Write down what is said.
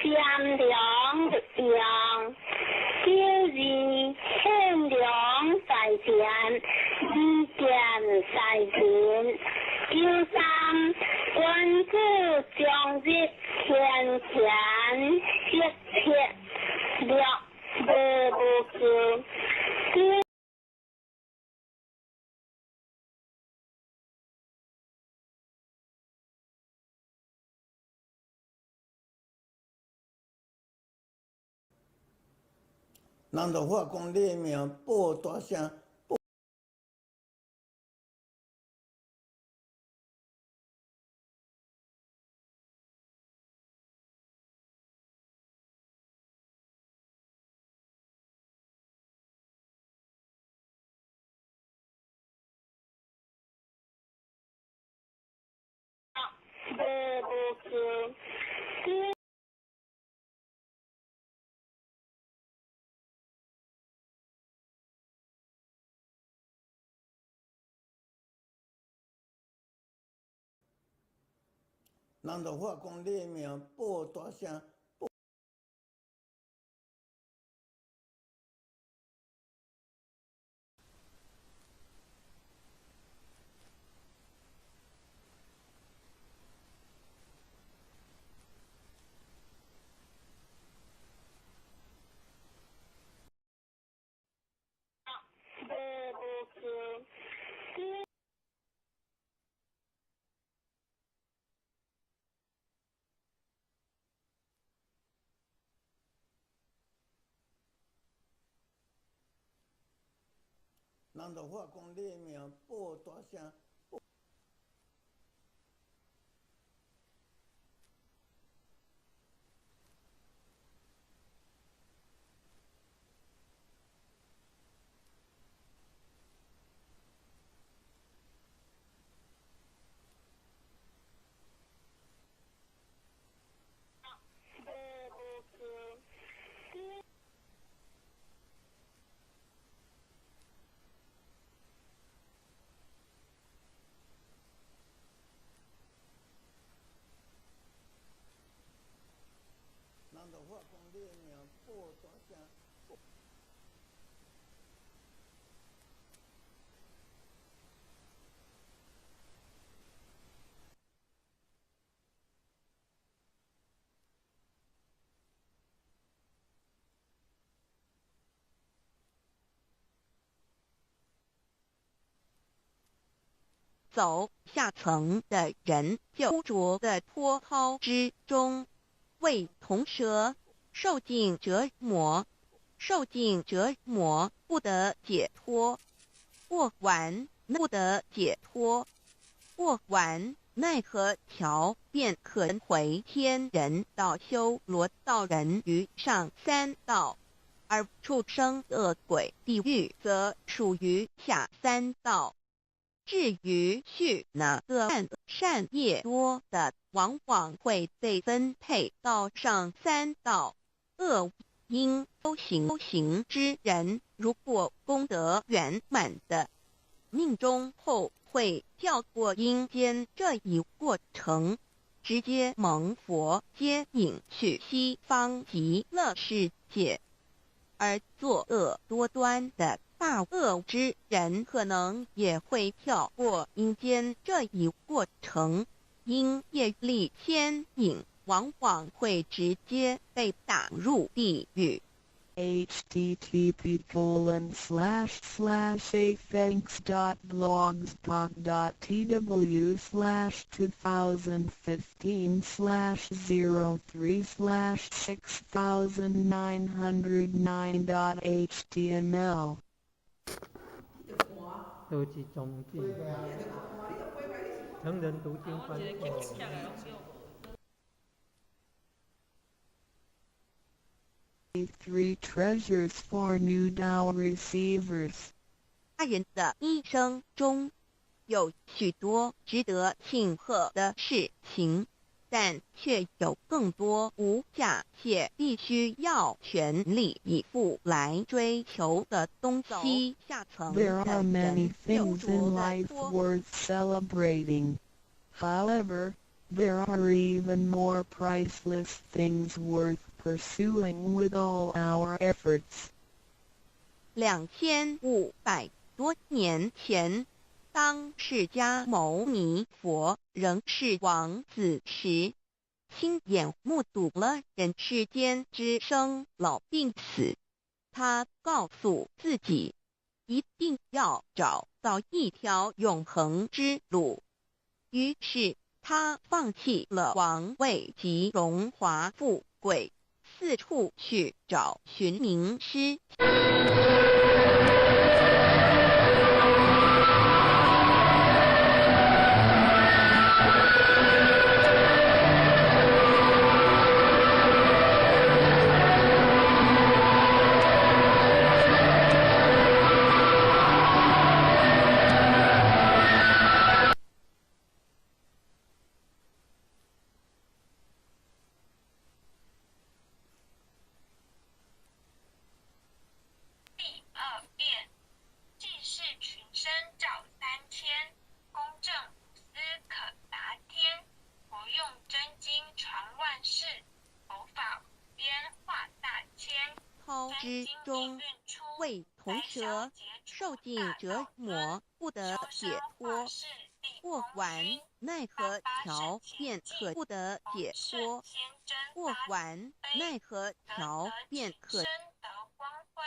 善良力量。九二獻良在前，二見在前。九三君子終日虔虔色切，六無無去。人就发讲你的名报大声。无无去。人就发讲你的名报大声。无无去。人就发讲你的名报大声。无无去。人就发讲你的名报大声。走下层的人就着的波涛之中，为铜蛇受尽折磨，受尽折磨不得解脱，过完不得解脱，过完奈何桥便可回天人道修罗道人于上三道，而畜生恶鬼地狱则属于下三道。至于去哪个岸善业多的，往往会被分配到上三道。恶因修行之人，如果功德圆满的，命中后会跳过阴间这一过程，直接蒙佛接引去西方极乐世界。而作恶多端的大恶之人，可能也会跳过阴间这一过程，因业力牵引，往往会直接被打入地狱。 http://afenx.blogspot.tw/2015/03/6909.html 都是中进，成人读经班。 Three treasures for new Tao receivers。大人的一生中有许多值得庆贺的事情，但却有更多无价且必须要全力以赴来追求的东西。下层 There 的 are many 人就 things in 着 life 的 worth celebrating. However, There are even more priceless things worth pursuing with all our efforts. 2500多年前，当释迦牟尼佛仍是王子时，亲眼目睹了人世间之生老病死。他告诉自己，一定要找到一条永恒之路。于是，他放弃了王位及荣华富贵，四处去找寻名师。第二变，济世群生照三千，公正无私可达天。佛用真经传万世，佛法无边化大千。涛真之经应中，运出，为铜来消蛇劫除受尽大折道尊。磨，不得修解身化脱。世立过功完勋，奈八何八桥圣贤便记，可不得逢解圣脱。先真过发完慈悲，奈何得桥得便可其身得光辉。